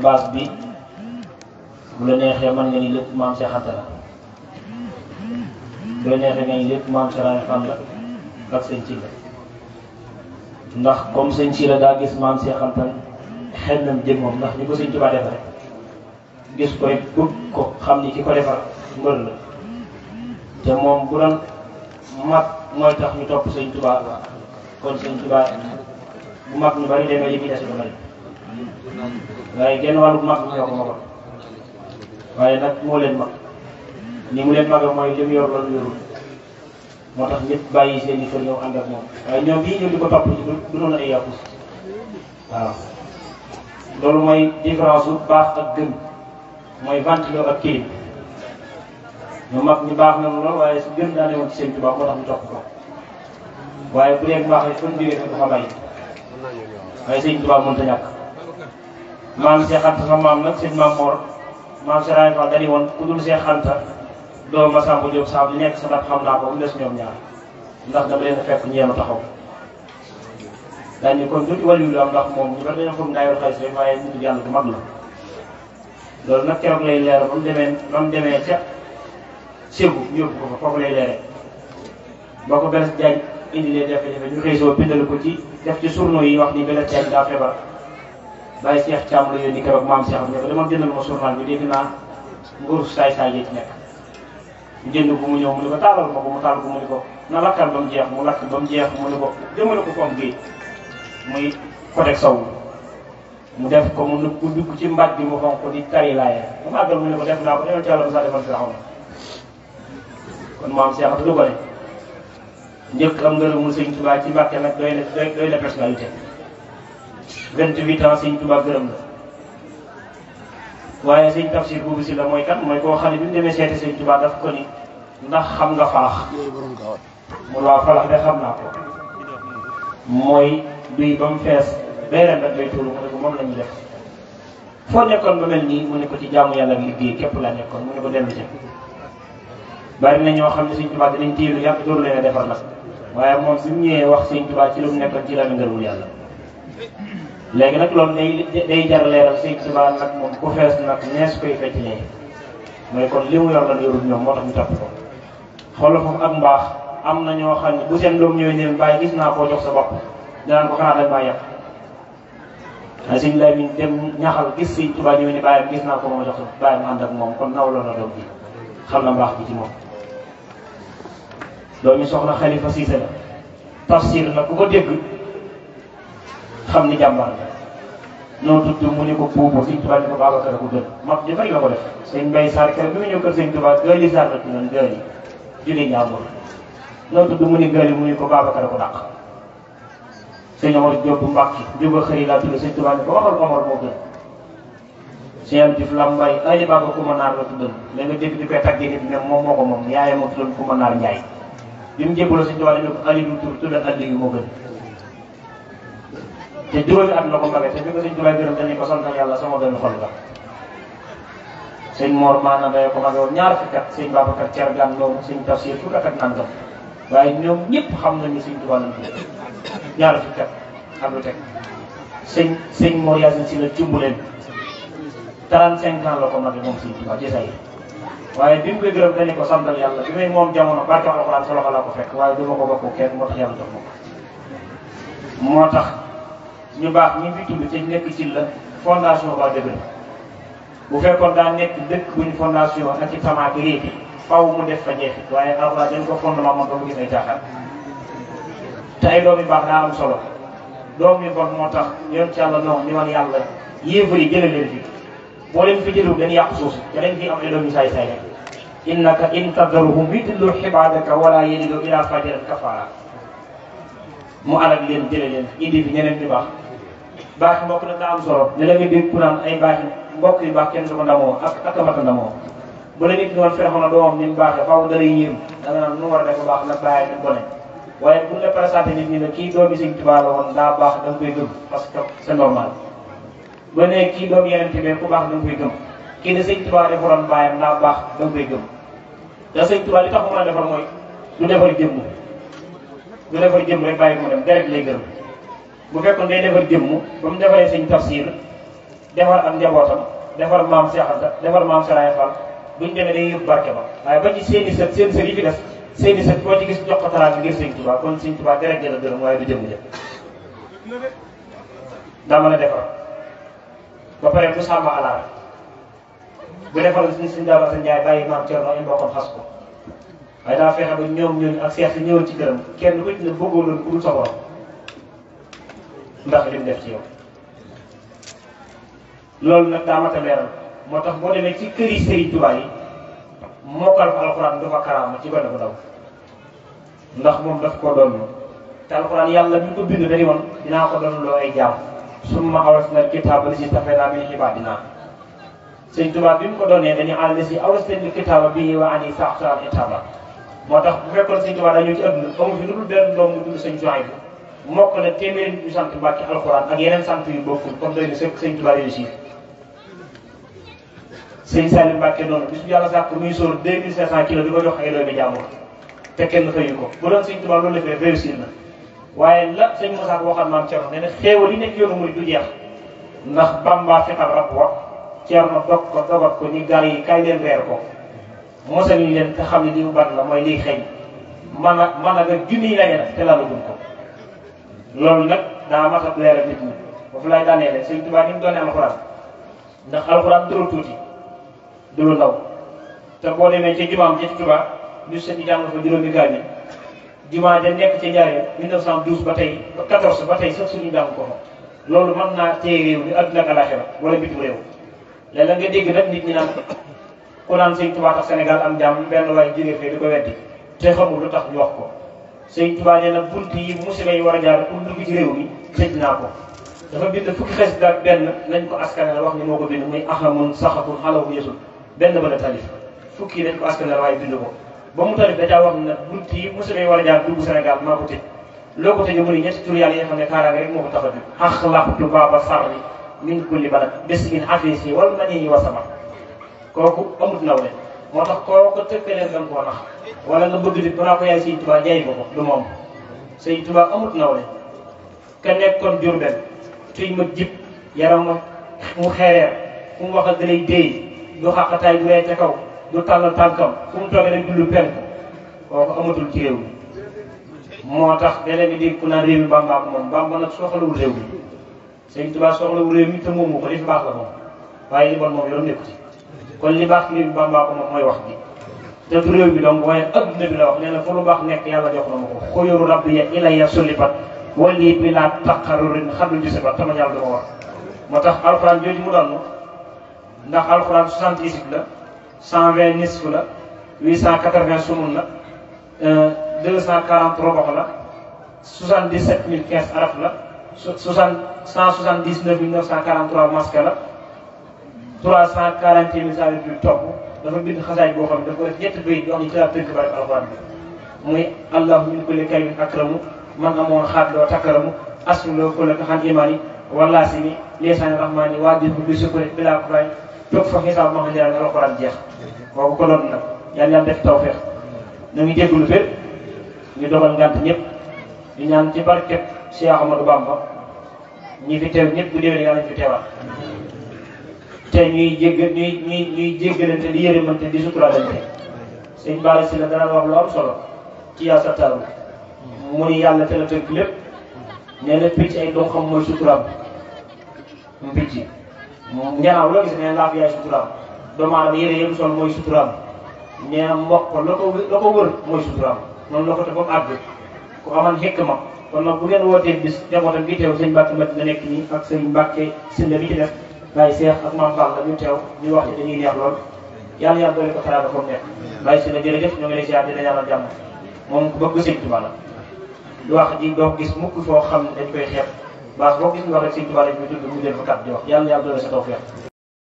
baas bi bu la neexee mën nga ni lépp maam Cheikh Anta la bu la neexee nga ni lépp maam Cheikh Anta la ak sëñ ci la ndax comme sëñ ci la daa gis maam Cheikh Anta xel nam jëm moom ndax ni ko sëñ Tuubaa defare gis ko rek bëgg ko xam ni ki ko defar mbër la te moom bu doon mag mooy tax ñu topp sëñ Tuubaa kon sëñ Tuubaa bu mag ñu bari demee li muy des lu bari waaye genn wàllu mag ñoo ko magoon waaye nag moo leen mag ni mu leen maga mooy li mu yor loolu yorul moo tax ñëpp bàyyi seen i kër ñëw ànd ak moom waaye ñoom bii ñu di ko topp du noonu ay yàqu waaw loolu mooy différence bu baax ak gën mooy ventilo ak kilim ñu mag ñu baax na lool waaye su gën daa ne woon ci sëñ Tuubaa moo tax ñu topp ko waaye bu dee baax rek fan jógee ko fa bàyyi waaye sëñ Tuubaa mënta ñàkk maam Cheikh Anta sa maam nag sëñ Maam Mor maam Cheikh Ibra Fall dañu woon ku dul Cheikh Anta doo Masamba Diop Samb li nekk sa daf xam naa ko mu des ñoom ñaar ndax dama leen a fekk ñeema taxaw daañu kon tuuti wàllu lu am ndax moom ñu bari dañoo foog ndaa yor xaalis rek waaye nit yàlla bu mag la loolu nag keroog lay leer ba mu demee ca Ségou yóbbu ko fa foofu lay leere boo ko Blaise Diagne indi lee jafe-jafe ñu xëy soo bindal ko ci def ci journaux yi wax ni Blaise Diagne daa feebar bàyyi Cheikh Thiam la yónni keroog maam Cheikh ne ko dama jëndal ma journal bi dégg naa nguur saay-saay yi ci nekk ñu jënd bu mu ñëw mu ne ko taalal ma ko mu taal ko mu ne ko na lakkal ba mu jeex mu lakk ba mu jeex mu ne ko jëmale ko foofu géej muy côté sow mu def ko mu dugg ci mbaj bi mu xonq ko di kari laaye mu màggal mu ne ko def naa ko demal ci yàlla mu sax defal fi xaw na kon maam Cheikh Anta du ko ne njëkk am ngërëmul sëñ Tuubaa ci Mbàkke nag doy na personnalité 28 ans sëñ Tuubaa gërëm la waaye sëñ Tafsir boobu si la mooy kan mooy koo xam ne bi mu demee seeti sëñ Tuubaa daf ko ni ndax xam nga falax mu waaw falax de xam naa ko mooy duy ba mu fees day ren rek day tuuru mu ne ko moom la ñuy def foo nekkoon ba mel nii mu ne ko ci jaamu yàlla liggéey képp laa nekkoon mu ne ko dellu ci bari na ñoo xam ne sëñ Tuubaa dinañ téelu yàgg dooru leen a defar nag waaye moom bi mu ñëwee wax sëñ Tuubaa ci lu mu nekkoon ci la ngërëmul yàlla léegi nag loolu day jar leeral sëñ Tuubaa nag moom ku fees nag nees koy feccilee mooy kon li mu yor la yorul ñoom moo tax ñu topp ko xoolal foofu ak mbaax am na ñoo xam ne bu seen doom ñëwee ne bàyyi gis naa koo jox sa bopp danaan ko xanaa dañ maa yàq waaye sëñ Lamin dem ñaxal gis sëñ Tuubaa ñëwee ne bàyyam gis naa ko moo jox sa bàyyam ànd ak moom kon nawloo na doom bi xam na mbaax bi ci moom doomi soxna Xalifa Siise la tafsir la ku ko dégg xam ni jàmbaar la noo tudd mu ne ko buubu sëñ Tuubaa ni ko Babacar a ko gën mag ñu bari la ko def sëñ Mbay Sarr kër bi mu ñëw kër sëñ Tuubaa gaali Sarr la tuddoon gaali jóge Njàmbur noo tudd mu ne gaali mu ne ko Babacar a ko dàq sëñ Omar Diop bu Mbàkke jóga xëy laa tudd sëñ Tuubaa ni ko waxal Omar moo gën sëñ Diouf Lambaye Ali Baba Kuma Naar la tuddoon léegi nga dégg di koy tàggee nit ne moom moo ko moom yaayam moo tuddoon Kuma Naar Njaay bi mu jébbaloo sëñ Tuubaa ne ko Ali du tur tuddal Ali yu moo gën te juróomi at la ko magee te bi ko sëñ Tuubaa gërëm dañu ko santal yàlla sama doomi xol la sëñ Mor maanaam day ko magee woon ñaar fukki at sëñ Babacar Thier Gane loolu sëñ Tafsir fukki at ak nangam waaye ñoom ñëpp xam nañu sëñ Tuubaa lañ tudd ñaar fukki at ak lu teg sëñ Mor Yacine si la jumbu leen 35 ans la ko magee moom sëñ Tuubaa ci say waaye bi mu koy gërëm dañu ko santal yàlla bi may moom jamono barke alxuraan sa loxo laa ko fekk waaye duma ko bokk kenn moo tax yàlla jox ma ko moo tax ñu baax ñi fi tudd te nekk ci la fondation ba dëgg bu fekkoon daa nekk dëkk buñ fondation ak ci tamaaki réeti faw mu def fa jeexit waaye alxuraan dañ ko fondement moom doo gis ay caaxaan te ay doom yu baax daa am solo doom yu bon moo tax yoon ci yàlla noonu ni man yàlla yéefar yi jële leen fi boo leen fi jëlul dañu yàq suuf te dañ fi am ay doom yu saay saay innaka in tadruhum yudillu xibaadaka wala yalidu ila fajiran kafaara mu alal leen jële leen indi fi ñeneen ñu baax baax mbokk nag daa am solo ne la nga dégg ku naan ay baax mbokk yu baax kenn du ko ndamoo ak amata ndamoo bu la nit ñi woon fexe na doomam ni mu baaxee faaw dara yéem da nga naan nu war a def baax na bàyyi ñu gone waaye bu ñu la présenté nit ñi ne kii doomi Sëñ Tuubaa la woon daa baax da nga koy gëm parce que c'est normal ba ne kii doomu yeneen bi ku baax da nga koy gëm kii ne Sëñ Tuubaa defaroon bàyyam daa baax da nga koy gëm te Sëñ Tuubaa li tax mu mën a defar mooy du defar jëmm du defar jëmm rek bàyyi ko mu dem deret lay gërëm bu fekkoon day defar jëmm ba mu defaree Sëñ Tafsir defar ak njabootam defar maam Cheikh Anta defar maam Saraye Fall buñ demee day yóbbu barke ba waaye ba ci seen sët yi fi des seen sët koo ci gis jox ko taraanga ngir Sëñ Tuubaa kon Sëñ Tuubaa deret la gërëm waaye du jëm jëm daa mën a defar ba pare bu sàmm alaar bu defaroon suñ daal sa njaay bàyyi maam Thierno ay mbokkam xas ko waaye daa fexe ba ñoom ñooñu ak seex si ñëwoon ci këram kenn ku ci ne bëggoo loolu ku dul sa borom ndax li mu def ci yow loolu nag daa mat a leeral moo tax boo demee ci kër yi Sëriñ Tuubaa yi mokkal fa alxuraan du fa karaama ci gone bu ndaw ndax moom daf koo doon te alxuraan yàlla bi ko bind dañu woon dinaa ko doon loo ay jaam summa awrasna al-kitaaba llazii stafaynaa min ibaadinaa Sëriñ Tuubaa bi mu ko doonee dañu allazii awrasna al-kitaaba bihi wa ani sa'ta al-itaaba moo tax bu fekkoon Sëriñ Tuubaa dañu ci àdduna amu fi lu dul benn doom mu tudd Sëriñ Suhaybu mokk na téeméeri ñu sant Mbàkke alxuraan ak yeneen sant yu bokkul comme doy na Sëriñ Tuubaa réussir Sëriñ Saliou Mbàkke noonu bis bu yàlla sàkk muy sóor 2500 kilos di ko jox ay doomi jàmbur te kenn fayu ko bu doon Sëriñ Tuubaa loolu la fi réussir na waaye la sëñ Moussa waxal maam Thierno nee na xéewal yi nekk yoonu murid du jeex ndax Bamba fexal rab wa Thierno dog ko dogat ko ni gar yi kay leen reer ko mosal ñu leen te xam ne liu ban la mooy liy xeeñ man a nga junniy lañe nag te la gun ko loolu nag daa mat a leeral nit ñi foofu lay daanee Sëriñ Tuubaa ni mu doonee alxuraan ndax alxuraan duru tuuti duru ndaw te boo demee ci jumaam ci Tuubaa ñu sëñ jàng fa juróomi kaamil jumaa ja nekk ci Njaaréem 1912 ba tey ba 14 ba tey sax suñu jàng ko fa loolu mën naa téye réew mi àdduna ak alaxira wala bitim réew léeg-léeg nga dégg nag nit ñi naan ku naan Sëñ Tuubaa tax Sénégal am jàmm benn waaye jógee fee di ko weddi te xamul lu tax ñu wax ko Sëñ Tuubaa nee na bunt yi musiba yi war a jaar pour dugg ci réew mi tëj naa ko dafa bind fukki xasida ak benn nañ ko askanal wax ni moo ko bind muy axamun saxatun xalawu yesul benn ba la talif fukki yi dañ ko askanal waaye bind ko ba mu talif dajaa wax ne bunt yi musiba yi war a jaar dugg Sénégal maa ko tëj loo ko tëjee mu ne ñetti tur yàlla yi nga xam ne kaaraange rek moo ko tax a jóg axlaqtu baaba sarri min kulli balad bés in afisi wal mani wa sama kooku amut nawle moo tax koo ko tëkkaleen nga koo nax wala nga bëgg nit balaa ko yaay Sëñ Tuubaa jaay ko ko du moom Sëñ Tuubaa amut nawle ka nekkoon Jurbel tuy ma jib yaram mu xeereer fu mu wax ak dalay déey du xaqataay bu rey ca kaw du tàllal tànkam fu mu toogee rek jullu penk kooku amatul ci réew mi moo tax beneen bi dégg ku naan réew mi Bàmbaa ko moom Bàmba nag soxlawul réew mi Sëñ Tuubaa soxlawul réew mi te moomu ko li fi baax la moom waaye li bon moom yoon nekku ci kon li baax ci réew mi Bàmbaa ko moom mooy wax bi te du réew mi donc waaye adduna bi la wax nee na fu lu baax nekk yàlla jox na ma ko xuyuru rabbi ya ilayya sullibat wali bi laa taqarurin xadul gise ba tama yàlla dama wax moo tax alxuraan jooju mu doon ndax alxuraan 60 isib la 120 nisf la 880 sumun la 240 robox la 77015 araf la 179943 masque la 340 saa yu topp dafa bind xasaay boo xam ne dafa def ñetti bayit yoo xam ne ci laa tënk barke alxuraan bi muy allahu min kulli karimin akramu man amoon xaat loo takkaramu asfuloo ko la ko xam imaan yi wala si ni lisaani rahmaani waa dir bu bi sukuri bilaa ko fay toog fa xisaab ma xam ne alxuraan jeex kooku ko doon nag yàlla def tawfeex ñu ngi jégalu fépp ñu dogal ngant ñëpp di ñaan ci barket Cheikh Ahmadou Bamba ñi fi teew ñëpp bu déwénee yàlla ñu fi teewaat te ñuy jéggalante di yërëmante di suturaalante sëñ Bara Sylla dana wax lu am solo ci yaa sa taaru mu ni yàlla te la tënk lépp nee na picc ay doom xam mooy suturaam mu picc njanaaw loo gis nee na laaf yaay suturaam doomu aadama yére yëpp sol mooy suturaam nee na mbokk la ko wër mooy suturaam noonu la ko te ba mu àgg ku aman xekk ma kon nag bu ngeen wootee bis njabootam bi teew sëñ Mbàkke Madina nekk nii ak sëñ Mbàkke Sylla bi ci def Baye Cheikh ak Mame Fall la ñu teew ñu wax dañuy neex lool yàlla yàlla doole ko taraanga foofu nekk Baye Sylla jërëjëf ñoo ngi lay ziar dina ñaanal jàmm moom ku bëgg Sëñ Tuubaa la lu wax ji doo gis mukk foo xam ne dañ koy xeeb baax boo gis ñu wax rek Sëñ Tuubaa lañ koy tudd mu jël fa kat di wax yàlla yàlla doole sa tawfeex